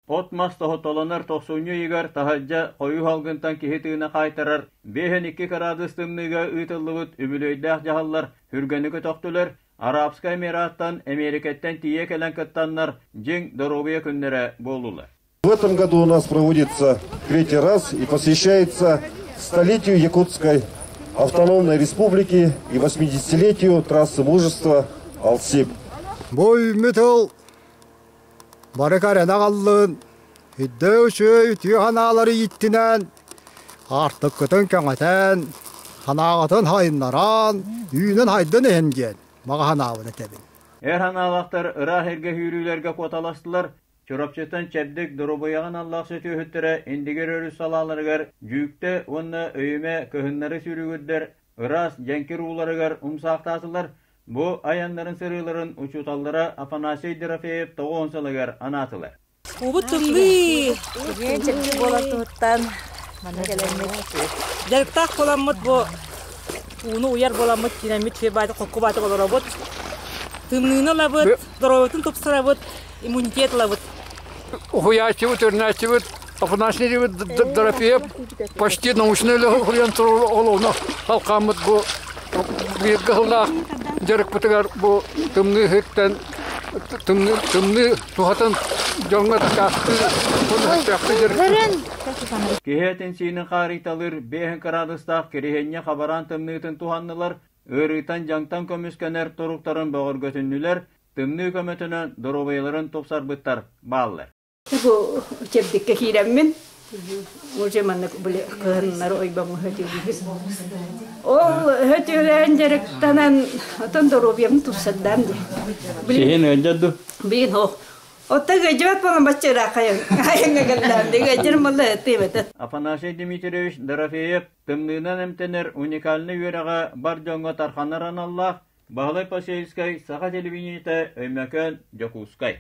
От-мас тоһоттолонор тохсунньу ыйыгар таһырдьа хойуу салгынтан киһи тыына хаайтарар 52 кыраадыс тымныыга ыытыллыбыт үбүлүөйдээх дьаһаллар сүргэни көтөхтүлэр, Арабскай Эмираттан, Эмиэрикэттэн тиийэ кэлэн кыттаннар дьиҥ доруобуйа күннэрэ буоллулар. В этом году у нас проводится третий раз и посвящается столетию Якутской автономной республики и 80-летию трассы мужества Алсиб. Бу үүммүт ыл Бары кэрэнэ аҕаллын, үрдэ үчүгэй үтүө санаалары ииттинэн, аартыккытын кэҥэтэн, санааҕытын сайыннаран, үүнэн-сайдан иһин диэн баҕа санаабын этэбин. Эр санаалаахтар ыраах эргэ сүүрүүлэргэ куоталастылар. Чурапчыттан чэбдик доруобуйаҕын аллаах сөтүөһүттэрэ Индигир өрүс салааларыгар Дьүүктэ уонна Өйүмэ кыһыннары сүүрүгүрдэр ыраас дьэҥкир ууларыгар умсаахтаатылар. Бу айаннарын сырыыларын учууталлара Афанасий Дорофеев 90 сылыгар анаатылар. Уубут тымныы. Үһүөн чэпчи буолар туһуттан манна кэлэммит. Дьарыктаах буоламмыт бу ууну уйар буоламмыт киинэммит фирбааты хокку-баатык олоробут. Тымныыны ылабыт, доруобуйатын тупсарабыт, иммунитет ылабыт. Уһуйааччыбыт, өрнөөччүбүт Афанасий Дорофеев почти научный үлэ турар олоҕуна халхааммыт бу бииргэ сыллаах дьарыкпытыгар бу тымныы иһиттэн тымныы тымныы туһатын дьоҥҥо дакаастыы Киһи этин-сиинин хаарыйталыыр 5 кыраадыстаах кириһиэнньэ хабараан тымныытын туһаннылар, ыарыытан-дьаҥтан көмүскэнэр туруктарын бөҕөргөтүннүлэр, тымныы көмөтүнэн доруобуйаларын тупсарбыттар бааллар. Бу чэбдиккэ киирэммин, уже маннык били кыһыннары ойбоҥҥо хөтүлүүбүн. Ол хөтүлээн дьарыктанан, отон доруобуйам тупсардаан дии. Сиһин ыалдьар дуу? Билин ох. Оттон ыалдьыбат буолан бачча ыраах айаҥҥа кэллээн, ыалдьар малла тыыбата. Афанасий Дмитриевич Дорофеев тымныынан эмтэнэр уникальнай үөрэҕэ бар дьоҥҥо тарханар аналлаах Баһылай Посельскай, Саха телевидениетэ, Өймөкөөн, Дьокуускай.